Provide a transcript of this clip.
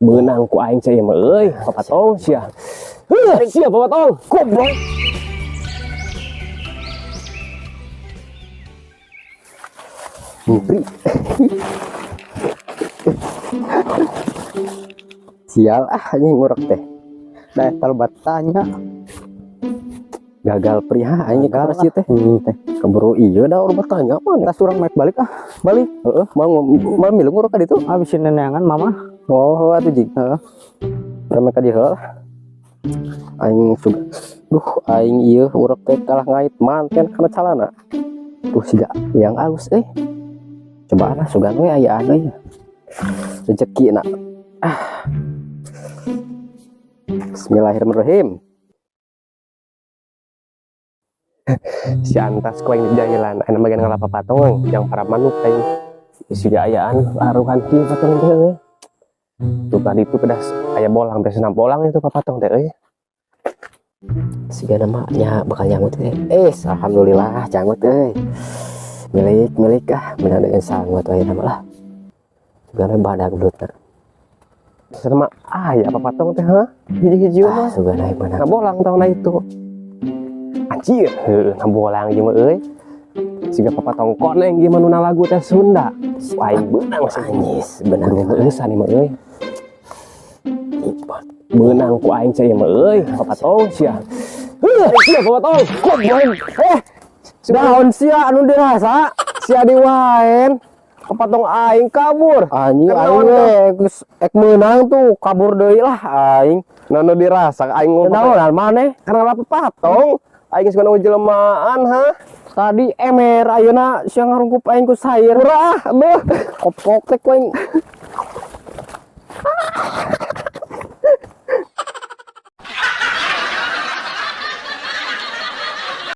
Beunang ku aing sia mah euy, papatong sia. Heuh, sia papatong. Goblok. Ngupri. Sial ah, anjing ngurek teh. Da eta loba tanya. Gagal priha aing Gagal ka teh. Teh. Keburu iya da urang tanya mana. Tas urang naik balik ah. Balik. Heeh, mau mau milu ngurek ka ditu. Ah, bisi neneangan mama. Oh, atuh jig. Heeh. Rame ka dieu heula. Aing suga. Duh, aing ieu urek teh kalah ngait manten kana calana. Tuh siga yang alus euy. Cobaan lah sugan we ayaan euy. Rezeki na. Ah. Bismillahirrahmanirrahim. Si antas ku aing jahilan, aya bagian ngalapa patong yang para manuk aing. Siga ayaan aruhan kieu patong teh euy. Tuh tadi itu pedas aya bolang biasa bolang itu papatong teh euy. Siga nama nya bakal nyangut teh. Eh, alhamdulillah jangut euy. Milik milik ah, menang dengan sangut we nama lah. Sugana badag belutna. Sama aya papatong teh ha. Hiji-hiji Ah, mah. sugana mana. Nah bolang tahun itu. Anjir, heueuh nah bolang ieu mah euy. Siga papatong koneng ieu mah nu lagu teh Sunda. Wah, aing beunang sih. Anjis, beunang. Kudu ngeueusan ieu mah euy. Beunang ku aing sia ieu mah euy, papatong sia. Heuh, sia papatong. Goblok. Eh, Daun sia anu dirasa. Sia diwaen. Papatong aing kabur. Anjing Kenapa aing tuh? we geus ek meunang tuh kabur deui lah aing. Nah, nu dirasa aing ngomong Naon maneh? karena apa patong? Aing geus kana jelema-an ha. Tadi emer ayeuna sia ngarungkup aing ku sair. Murah, aduh. Kopok teh ku aing.